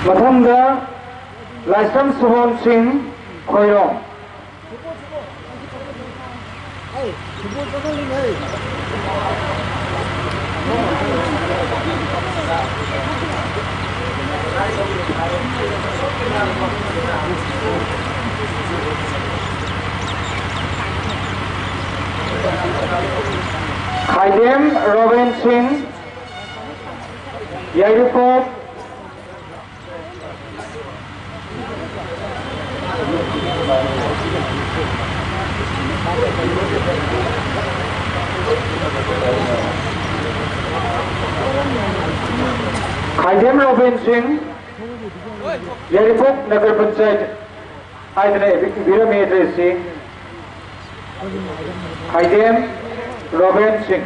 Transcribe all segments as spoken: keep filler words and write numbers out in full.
ꯃꯊꯪꯗ ꯂꯥꯏꯁ꯭ꯔꯝ ꯁꯨꯕꯣꯟ ꯁꯤꯡ, ꯈꯣꯏꯔꯣꯝ꯫ ꯈꯥꯏꯗꯦꯝ ꯔꯣꯕꯤꯟ ꯁꯤꯡ, ꯌꯥꯏꯔꯤꯄꯣꯛ꯫ ꯈꯥꯏꯗꯦꯝ ꯔꯣꯕꯤꯟ ꯁꯤꯡ, ꯌꯥꯏꯔꯤꯄꯣꯛ ꯅꯒꯔ ꯄꯟꯆꯥꯌꯠ ꯍꯥꯏꯗꯨꯅ ꯏꯕꯤꯔꯝꯃꯤ ꯑꯦꯗ꯭ꯔꯦꯁꯁꯤ꯫ ꯈꯥꯏꯗꯦꯝ ꯔꯣꯕꯤꯟ ꯁꯤꯡ꯫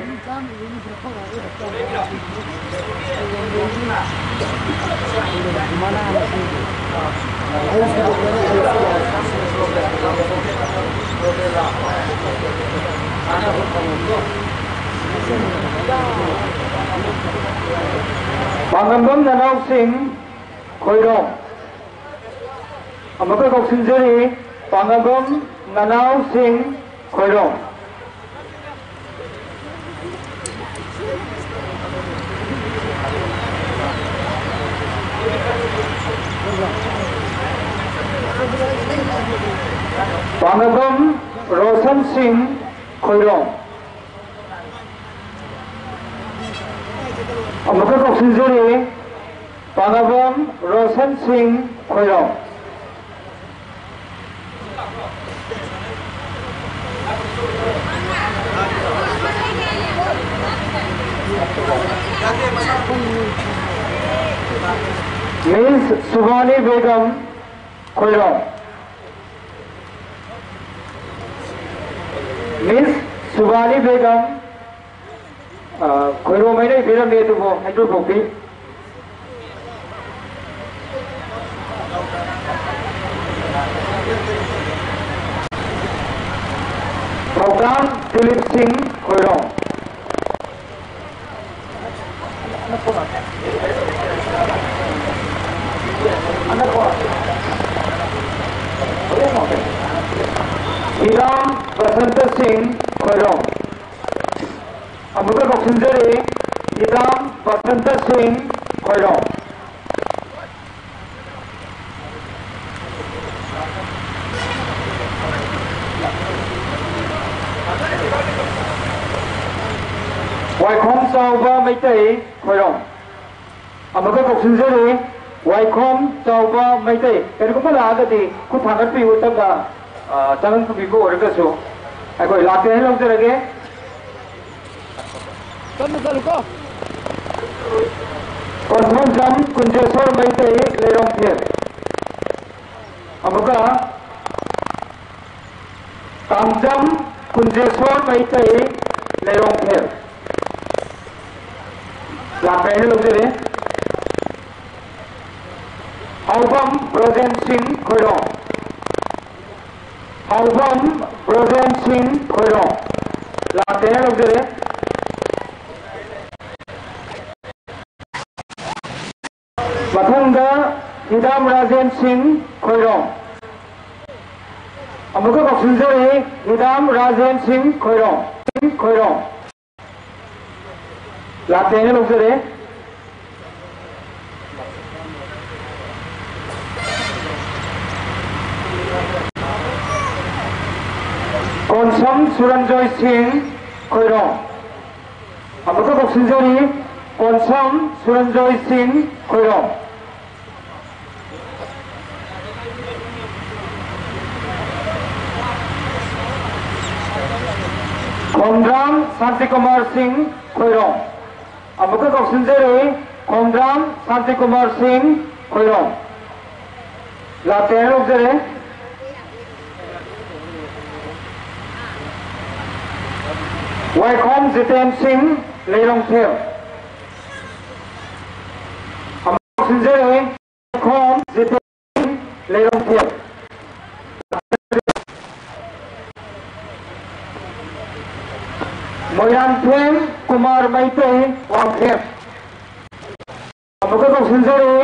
ꯄꯥꯉꯝꯕꯝ ꯅꯅꯥꯎꯁꯤꯡ, ꯈꯣꯏꯔꯣꯝ꯫ ꯑꯃꯨꯛꯀ ꯀꯧꯁꯤꯟꯖꯔꯤ, ꯄꯥꯉꯝꯕꯝ ꯅꯅꯥꯎꯁꯤꯡ, ꯈꯣꯏꯔꯣꯝ꯫ ꯄꯥꯉꯝꯕꯝ ꯔꯣꯁꯟ ꯁꯤꯡ, ꯈꯣꯏꯔꯣꯝ꯫ ꯑꯃꯨꯛꯀ ꯀꯧꯁꯤꯟꯖꯔꯤ, ꯄꯥꯉꯝꯕꯝ ꯔꯣꯁꯟ ꯁꯤꯡ, ꯈꯣꯏꯔꯣꯝ꯫ ꯃꯤꯁ ꯁꯨꯕꯥꯅꯤ ꯕꯦꯒꯝ, ꯈꯣꯏꯔꯣꯝ꯫ ꯃꯤꯁ ꯁꯨꯕꯥꯅꯤ ꯕꯦꯒꯝ, ꯑ, ꯈꯣꯏꯔꯣꯝ ꯍꯥꯏꯅ ꯏꯕꯤꯔꯝꯃꯤ, ꯑꯗꯨꯕꯨ ꯍꯩꯀ꯭ꯔꯨ ꯄꯣꯛꯄꯤ꯫ ꯊꯧꯗꯥꯝ ꯗꯤꯂꯤꯞ ꯁꯤꯡ, ꯈꯣꯏꯔꯣꯡ꯫ ꯍꯤꯗꯥꯝ ꯕꯁꯟꯇ ꯁꯤꯡ, ꯈꯣꯏꯔꯣꯡ꯫ ꯑꯃꯨꯛꯀ ꯀꯧꯁꯤꯟꯖꯔꯤ, ꯍꯤꯗꯥꯝ ꯕꯁꯟꯇ ꯁꯤꯡ, ꯈꯣꯏꯔꯣꯡ꯫ ꯋꯥꯏꯈꯣꯝ ꯆꯥꯎꯕ ꯃꯩꯇꯩ, ꯈꯣꯏꯔꯣꯡ꯫ ꯑꯃꯨꯛꯀ ꯀꯧꯁꯤꯟꯖꯔꯤ, ꯋꯥꯏꯈꯣꯝ ꯆꯥꯎꯕ ꯃꯩꯇꯩ꯫ ꯀꯔꯤꯒꯨꯝꯕ ꯂꯥꯛꯑꯒꯗꯤ ꯈꯨꯠ ꯊꯥꯡꯒꯠꯄꯤꯌꯨ, ꯇꯞꯅ, ꯑ, ꯆꯪꯉꯛꯄꯤꯕ ꯑꯣꯏꯔꯒꯁꯨ꯫ ꯑꯩꯈꯣꯏ ꯂꯥꯛꯇꯦ ꯍꯥꯏꯅ ꯂꯧꯖꯔꯒꯦ꯫ ꯆꯠꯂꯨ, ꯆꯠꯂꯨꯀꯣ꯫ ꯀꯣꯟꯊꯧꯖꯝ ꯀꯨꯟꯖꯦꯁꯣꯔ ꯃꯩꯇꯩ, ꯂꯩꯔꯣꯡꯊꯦꯝ꯫ ꯑꯃꯨꯛꯀ ꯀꯥꯡꯖꯝ ꯀꯨꯟꯖꯦꯁꯣꯔ ꯃꯩꯇꯩ, ꯂꯩꯔꯣꯡꯊꯦꯝ꯫ ꯂꯥꯛꯄ ꯍꯥꯏꯅ ꯂꯧꯖꯔꯦ꯫ ꯍꯥꯎꯕꯝ ꯕ꯭ꯔꯣꯖꯦꯟ ꯁꯤꯡ, ꯈꯣꯏꯔꯣꯡ꯫ ꯍꯥꯎꯕꯝ ꯕ꯭ꯔꯣꯖꯦꯟ ꯁꯤꯡ, ꯈꯣꯏꯔꯣꯡ꯫ ꯂꯥꯛꯇꯦꯅ ꯂꯧꯖꯔꯦ꯫ ꯃꯊꯪꯗ ꯍꯤꯗꯥꯝ ꯔꯥꯖꯦꯟ ꯁꯤꯡ, ꯈꯣꯏꯔꯣꯡ꯫ ꯑꯃꯨꯛꯀ ꯀꯧꯁꯤꯟꯖꯔꯤ, ꯍꯤꯗꯥꯝ ꯔꯥꯖꯦꯟ ꯁꯤꯡ, ꯈꯣꯏꯔꯣꯡ꯫ ꯁꯤꯡ, ꯈꯣꯏꯔꯣꯡ꯫ ꯂꯥꯛꯇꯦꯅ ꯂꯧꯖꯔꯦ꯫ ꯀꯣꯟꯁꯝ ꯁꯨꯔꯟꯖꯣꯏ ꯁꯤꯡ, ꯈꯣꯏꯔꯣꯡ꯫ ꯑꯃꯨꯛꯀ ꯀꯧꯁꯤꯟꯖꯔꯤ, ꯀꯣꯟꯁꯝ ꯁꯨꯔꯟꯖꯣꯏ ꯁꯤꯡ, ꯈꯣꯏꯔꯣꯡ꯫ ꯈꯣꯡꯗ꯭ꯔꯥꯝ ꯁꯥꯟꯇꯤꯀꯨꯃꯥꯔ ꯁꯤꯡ, ꯈꯣꯏꯔꯣꯡ꯫ ꯑꯃꯨꯛꯀ ꯀꯧꯁꯤꯟꯖꯔꯤ, ꯈꯣꯡꯗ꯭ꯔꯥꯝ ꯁꯥꯟꯇꯤꯀꯨꯃꯥꯔ ꯁꯤꯡ, ꯈꯣꯏꯔꯣꯡ꯫ ꯂꯥꯛꯇꯦ ꯍꯥꯏꯅ ꯂꯧꯖꯔꯦ꯫ ꯋꯥꯏꯈꯣꯝ ꯖꯤꯇꯦꯟ ꯁꯤꯡ, ꯂꯩꯔꯣꯡꯊꯦꯝ꯫ ꯑꯃꯨꯛ ꯀꯧꯁꯤꯟꯖꯔꯤ, ꯋꯥꯏꯈꯣꯝ ꯖꯤꯇꯦꯟ ꯁꯤꯡ, ꯂꯩꯔꯣꯡꯊꯦꯝ꯫ ꯃꯣꯏꯔꯥꯡꯊꯦꯝ ꯀꯨꯃꯥꯔ ꯃꯩꯇꯩ, ꯋꯥꯡꯈꯦꯝ꯫ ꯑꯃꯨꯛꯀ ꯀꯧꯁꯤꯟꯖꯔꯤ꯫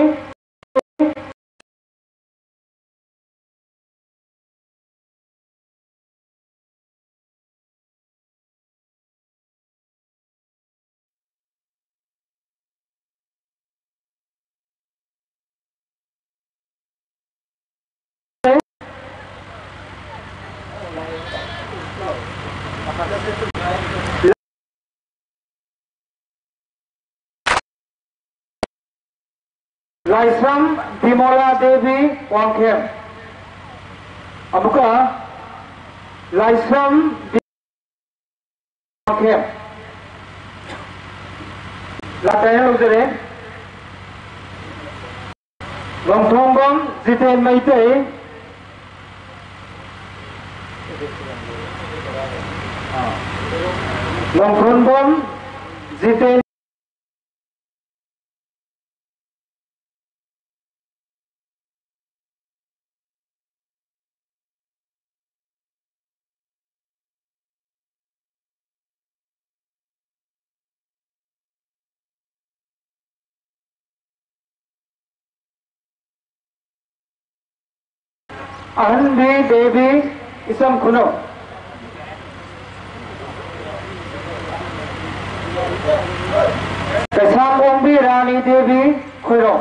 ꯂꯥꯏꯁ꯭ꯔꯝ ꯕꯤꯃꯣꯂꯥ ꯗꯦꯕꯤ, ꯋꯥꯡꯈꯦꯝ꯫ ꯑꯃꯨꯛꯀ ꯂꯥꯏꯁ꯭ꯔꯝ ꯕꯤ-, ꯋꯥꯡꯈꯦꯝ꯫ ꯂꯥꯛꯇ ꯂꯧꯖꯔꯦ꯫ ꯂꯣꯡꯊꯣꯡꯕꯝ ꯖꯤꯇꯦꯟ ꯃꯩꯇꯩ꯫ ꯂꯣꯡꯊꯣꯡꯕꯝ ꯖꯤꯇꯦꯟ꯫ ꯑꯍꯟꯕꯤ ꯗꯦꯕꯤ, ꯏꯆꯝ ꯈꯨꯅꯧ꯫ ꯀꯩꯁꯥꯝ ꯑꯣꯡꯕꯤ ꯔꯥꯅꯤ ꯗꯦꯕꯤ, ꯈꯣꯏꯔꯣ꯫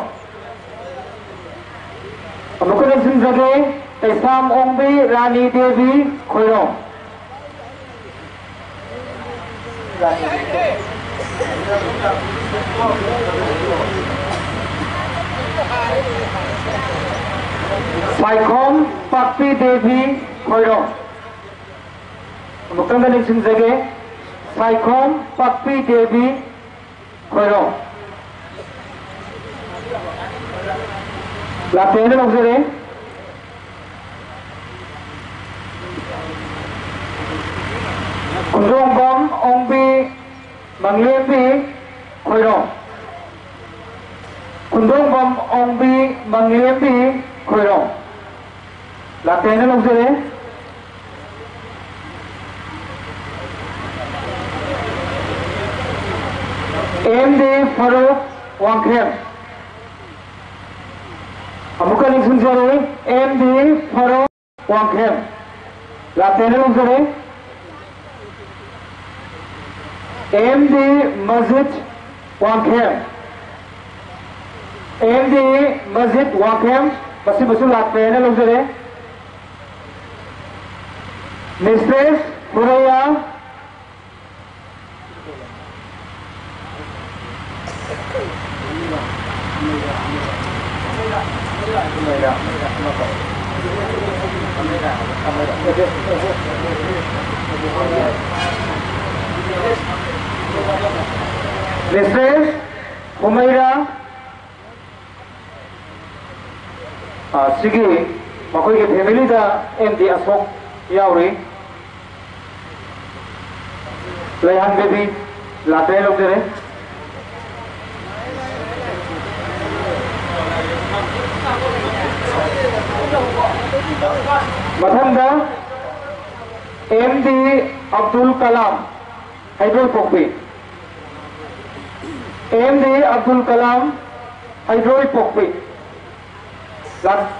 ꯑꯃꯨꯛꯀ ꯅꯤꯡꯁꯤꯡꯖꯒꯦ, ꯀꯩꯁꯥꯝ ꯑꯣꯡꯕꯤ ꯔꯥꯅꯤ ꯗꯦꯕꯤ, ꯈꯣꯏꯔꯣ꯫ ꯁꯥꯏꯈꯣꯝ ꯄꯥꯛꯄꯤ ꯗꯦꯕꯤ, ꯈꯣꯏꯔꯣ꯫ ꯑꯃꯨꯛꯇꯪꯒ ꯅꯤꯡꯁꯤꯡꯖꯒꯦ, ꯁꯥꯏꯈꯣꯝ ꯄꯥꯛꯄꯤ ꯗꯦꯕꯤ, ꯈꯣꯏꯔꯣ꯫ ꯂꯥꯇꯦꯟꯗ ꯂꯧꯖꯔꯦ꯫ ꯈꯨꯟꯗꯣꯡꯕꯝ ꯑꯣꯡꯕꯤ ꯃꯪꯂꯦꯝꯕꯤ, ꯈꯣꯏꯔꯣ꯫ ꯈꯨꯟꯗꯣꯡꯕꯝ ꯑꯣꯡꯕꯤ ꯃꯪꯂꯦꯝꯕꯤ, ꯈꯣꯏꯔꯣ꯫ ꯂꯥꯇꯦꯟꯗ ꯂꯧꯖꯔꯦ꯫ ꯑꯦꯝ ꯗꯤ ꯐꯥꯔꯨꯛ ꯋꯥꯡꯈꯦꯝ꯫ ꯑꯃꯨꯛꯀ ꯅꯤꯡꯁꯤꯡꯖꯔꯤ, ꯑꯦꯝ ꯗꯤ ꯐꯥꯔꯨꯛ ꯋꯥꯡꯈꯦꯝ꯫ ꯂꯥꯇꯦꯟꯗ ꯂꯧꯖꯔꯦ꯫ ꯑꯦꯝ ꯗꯤ ꯃꯖꯤꯠ ꯋꯥꯡꯈꯦꯝ꯫ ꯑꯦꯝ ꯗꯤ ꯃꯖꯤꯠ ꯋꯥꯡꯈꯦꯝ꯫ ꯃꯁꯤꯃꯁꯨ ꯂꯥꯛꯇꯦꯅ ꯂꯧꯖꯔꯦ꯫ ꯃꯤꯁꯇ꯭ꯔꯦꯁ ꯍꯨꯔꯩꯌꯥ꯫ ꯃꯤꯁꯇ꯭ꯔꯦꯁ ꯍꯨꯃꯩꯔꯥ꯫ ꯑ, ꯁꯤꯒꯤ ꯃꯈꯣꯏꯒꯤ ꯐꯦꯃꯤꯂꯤꯗ ꯑꯦꯝ ꯗꯤ ꯑꯁꯣꯛ ꯌꯥꯎꯔꯤ꯫ ꯂꯩꯍꯥꯟ ꯕꯦꯕꯤ ꯂꯥꯛꯇ꯭ꯔꯦ, ꯂꯧꯖꯔꯦ꯫ ꯃꯊꯪꯗ ꯑꯦꯝ ꯗꯤ ꯑꯕꯗꯨꯜ ꯀꯂꯥꯝ, ꯍꯩꯗ꯭ꯔꯣꯏꯄꯣꯛꯄꯤ꯫ ꯑꯦꯝ ꯗꯤ ꯑꯕꯗꯨꯜ ꯀꯂꯥꯝ, ꯍꯩꯗ꯭ꯔꯣꯏꯄꯣꯛꯄꯤ꯫ ꯂꯥꯛ-,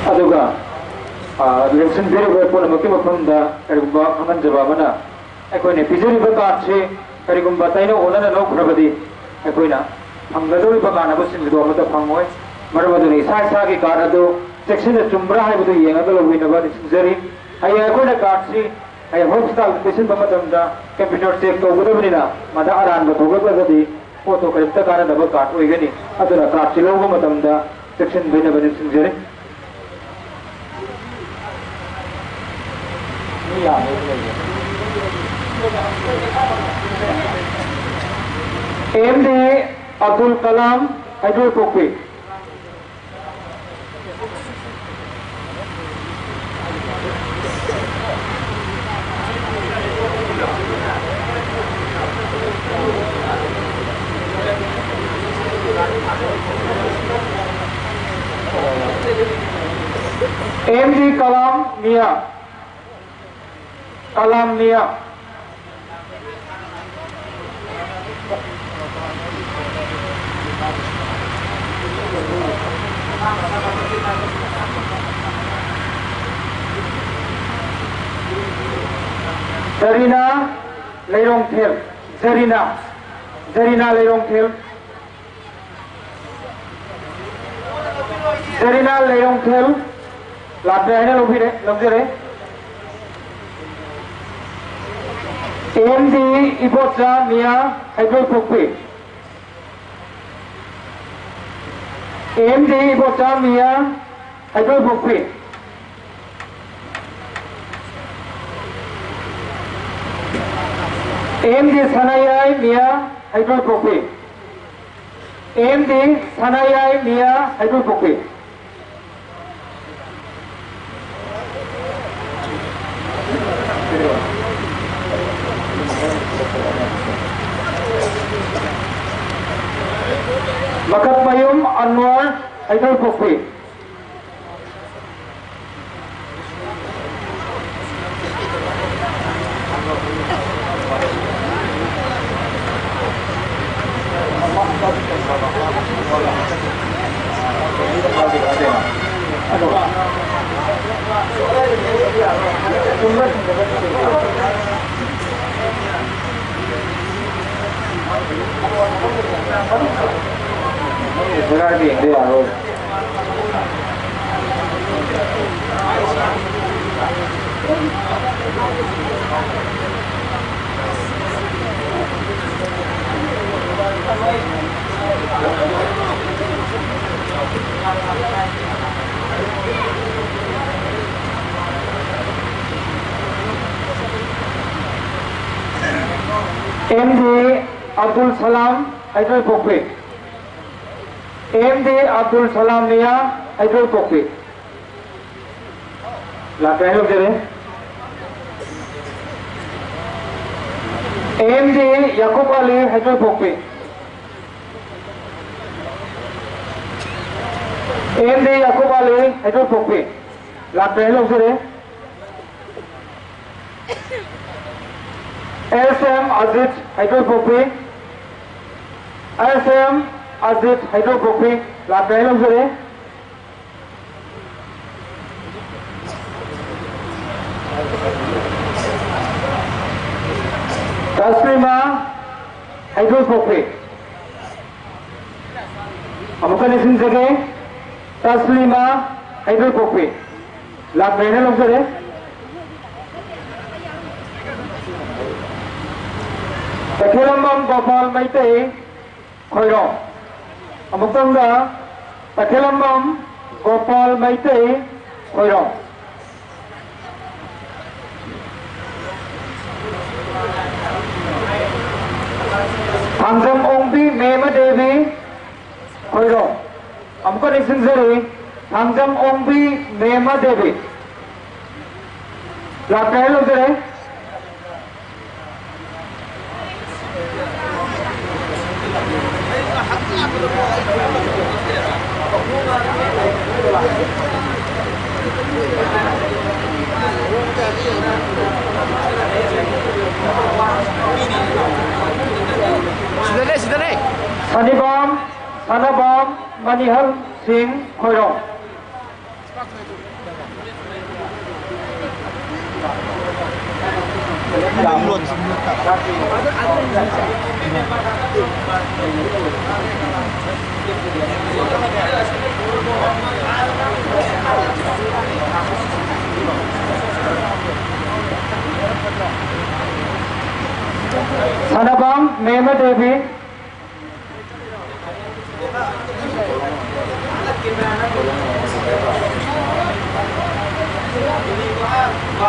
ꯑꯗꯨꯒ, ꯑ, ꯂꯦꯡꯁꯤꯟꯕꯤꯔꯤꯕ ꯄꯨꯝꯅꯃꯛꯀꯤ ꯃꯐꯝꯗ ꯀꯔꯤꯒꯨꯝꯕ ꯈꯪꯍꯟꯖꯕ ꯑꯃꯅ, ꯑꯩꯈꯣꯏꯅ ꯄꯤꯖꯔꯤꯕ ꯀꯥꯔꯗꯁꯤ ꯀꯔꯤꯒꯨꯝꯕ ꯇꯩꯅ ꯑꯣꯟꯅꯅ ꯂꯧꯈ꯭ꯔꯕꯗꯤ, ꯑꯩꯈꯣꯏꯅ ꯐꯪꯒꯗꯧꯔꯤꯕ ꯀꯥꯟꯅꯕꯁꯤꯡ ꯑꯗꯨ ꯑꯃꯠꯇ ꯐꯪꯉꯣꯏ꯫ ꯃꯔꯝ ꯑꯗꯨꯅ ꯏꯁꯥ ꯏꯁꯥꯒꯤ ꯀꯥꯔꯗ ꯑꯗꯨ ꯆꯦꯛꯁꯤꯟꯅ ꯆꯨꯝꯕ꯭ꯔꯥ ꯍꯥꯏꯕꯗꯨ ꯌꯦꯡꯉꯒ ꯂꯧꯕꯤꯅꯕ ꯅꯤꯡꯁꯤꯡꯖꯔꯤ꯫ ꯍꯌꯦꯡ ꯑꯩꯈꯣꯏꯅ ꯀꯥꯔꯗꯁꯤ ꯍꯌꯦꯡ ꯍꯣꯁꯄꯤꯇꯥꯜꯗ ꯄꯤꯁꯤꯟꯕ ꯃꯇꯝꯗ ꯀꯝꯄ꯭ꯌꯨꯇꯔ ꯆꯦꯛ ꯇꯧꯒꯗꯕꯅꯤꯅ, ꯃꯗ ꯑꯔꯥꯟꯕ ꯊꯣꯛꯂꯛꯂꯒꯗꯤ ꯄꯣꯠꯇꯣ ꯀꯔꯤꯝꯇ ꯀꯥꯟꯅꯗꯕ ꯀꯥꯔꯗ ꯑꯣꯏꯒꯅꯤ꯫ ꯑꯗꯨꯅ ꯀꯥꯔꯗꯁꯤ ꯂꯧꯕ ꯃꯇꯝꯗ ꯆꯦꯛꯁꯤꯟꯕꯤꯅꯕ ꯅꯤꯡꯁꯤꯡꯖꯔꯤ꯫ ꯑꯦꯝ ꯗꯤ ꯑꯕꯗꯨꯜ ꯀꯂꯥꯝ, ꯍꯩꯗ꯭ꯔꯣꯏꯄꯣꯛꯄꯤ꯫ M D Kalam Mia. Kalam Mia. Zarina Leirongthel. Zarina. Zarina Leirongthel. Zarina Leirongthel. ꯂꯥꯛꯇ꯭ꯔꯦ ꯍꯥꯏꯅ ꯂꯧꯕꯤꯔꯦ, ꯂꯧꯖꯔꯦ꯫ M D ꯏꯕꯣꯆꯥ ꯃꯤꯌꯥ ꯍꯩꯀ꯭ꯔꯨ ꯄꯣꯛꯄꯤ꯫ M D ꯏꯕꯣꯆꯥ ꯃꯤꯌꯥ ꯍꯩꯀ꯭ꯔꯨ ꯄꯣꯛꯄꯤ꯫ M D ꯁꯅꯥꯌꯥꯏ ꯃꯤꯌꯥ ꯍꯩꯀ꯭ꯔꯨ ꯄꯣꯛꯄꯤ꯫ M D ꯁꯅꯥꯌꯥꯏ ꯃꯤꯌꯥ ꯍꯩꯀ꯭ꯔꯨ ꯄꯣꯛꯄꯤ꯫ ꯃꯀꯛꯃꯌꯨꯝ ꯑꯟꯋꯔ ꯍꯩꯀ꯭ꯔꯨ ꯄꯣꯛꯄꯤ꯫ M D Abdul Salam, ꯍꯩꯀ꯭ꯔꯨ ꯄꯣꯛꯄꯤ꯫ M D Abdul Salam ꯃꯤꯌꯥ, ꯍꯩꯀ꯭ꯔꯨ ꯄꯣꯛꯄꯤ꯫ ꯂꯥꯛꯀꯦ ꯍꯥꯏꯅ ꯂꯧꯖꯔꯦ꯫ M D ꯌꯥꯀꯨꯕ ꯑꯂꯤ, ꯍꯩꯀ꯭ꯔꯨ ꯄꯣꯛꯄꯤ꯫ M D ꯌꯥꯀꯨꯕ ꯑꯂꯤ, ꯍꯩꯀ꯭ꯔꯨ ꯄꯣꯛꯄꯤ꯫ ꯂꯥꯛꯄꯤꯔꯦ ꯂꯧꯖꯔꯦ꯫ ꯑꯦꯁ ꯑꯦꯝ ꯑꯖꯤꯠ ꯍꯩꯀ꯭ꯔꯨ ꯄꯣꯛꯄꯤ꯫ ꯑꯦꯁ ꯑꯦꯝ ꯑꯖꯤꯠ ꯍꯩꯀ꯭ꯔꯨ ꯄꯣꯛꯄꯤ꯫ ꯂꯥꯛꯄꯤꯔꯦ ꯂꯧꯖꯔꯦ꯫ ꯇꯁꯂꯤꯃꯥ ꯍꯩꯀ꯭ꯔꯨ ꯄꯣꯛꯄꯤ꯫ ꯑꯃꯨꯛꯀ ꯅꯤꯡꯁꯤꯡꯖꯒꯦ, ꯇꯁꯂꯤꯃꯥ ꯍꯩꯀ꯭ꯔꯨ ꯄꯣꯛꯄꯤ꯫ ꯂꯥꯛꯄꯤꯔꯦ ꯂꯧꯖꯔꯦ꯫ ꯇꯈꯦꯂꯝꯕꯝ ꯒꯣꯄꯥꯜ ꯃꯩꯇꯩ, ꯈꯣꯏꯔꯣꯡ꯫ ꯑꯃꯨꯛꯇꯪꯒ, ꯇꯈꯦꯂꯝꯕꯝ ꯒꯣꯄꯥꯜ ꯃꯩꯇꯩ, ꯈꯣꯏꯔꯣꯡ꯫ ꯊꯥꯡꯖꯝ ꯑꯣꯡꯕꯤ ꯃꯦꯃ ꯗꯦꯕꯤ, ꯈꯣꯏꯔꯣꯡ꯫ ꯑꯃꯨꯛꯀ ꯅꯤꯡꯁꯤꯡꯖꯔꯤ, ꯊꯥꯡꯖꯝ ꯑꯣꯡꯕꯤ ꯃꯦꯃ ꯗꯦꯕꯤ꯫ ꯂꯥꯛꯄꯤꯔꯦ ꯂꯧꯖꯔꯦ꯫ ꯁꯤꯗꯅꯦ, ꯁꯤꯗꯅꯦ꯫ ꯁꯅꯤꯕꯥꯝ, ꯁꯅꯥꯕꯥꯝ ꯃꯅꯤꯍꯔ ꯁꯤꯡ, ꯈꯣꯏꯔꯣꯡ꯫ ꯁꯅꯥꯕꯝ ꯃꯦꯃ ꯗꯦꯕꯤ꯫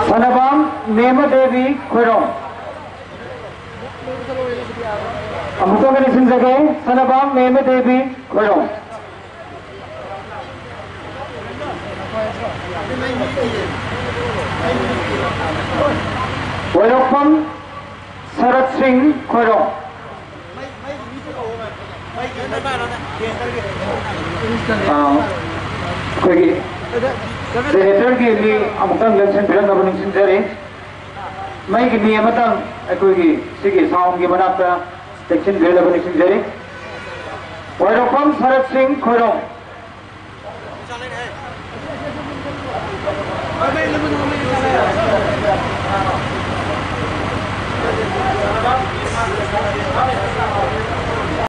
ꯁꯅꯥꯕꯝ ꯃꯦꯃ ꯗꯦꯕꯤ, ꯈꯣꯏꯔꯣꯡ꯫ ꯑꯃꯨꯛꯇꯪꯒ ꯅꯤꯡꯁꯤꯡꯖꯒꯦ, ꯁꯅꯥꯕꯝ ꯃꯦꯃ ꯗꯦꯕꯤ, ꯈꯣꯏꯔꯣꯡ꯫ ꯋꯥꯏꯔꯣꯛꯄꯝ ꯁꯔꯠ ꯁꯤꯡ, ꯈꯣꯏꯔꯣꯡ꯫ ꯑꯥ, ꯑꯩꯈꯣꯏꯒꯤ ꯖꯦꯅꯦꯔꯦꯇꯔꯒꯤ ꯃꯤ ꯑꯃꯨꯛꯇꯪ ꯂꯦꯡꯁꯤꯟꯕꯤꯔꯛꯅꯕ ꯅꯤꯡꯁꯤꯡꯖꯔꯤ꯫ ꯃꯩꯒꯤ ꯃꯤ ꯑꯃꯇꯪ ꯑꯩꯈꯣꯏꯒꯤ ꯁꯤꯒꯤ ꯁꯥꯎꯟꯒꯤ ꯃꯅꯥꯛꯇ ꯂꯦꯡꯁꯤꯟꯕꯤꯔꯛꯅꯕ ꯅꯤꯡꯁꯤꯡꯖꯔꯤ꯫ ꯈ꯭ꯋꯥꯏꯔꯣꯛꯄꯝ ꯁꯔꯠ ꯁꯤꯡ ꯈꯣꯏꯔꯣꯝ꯫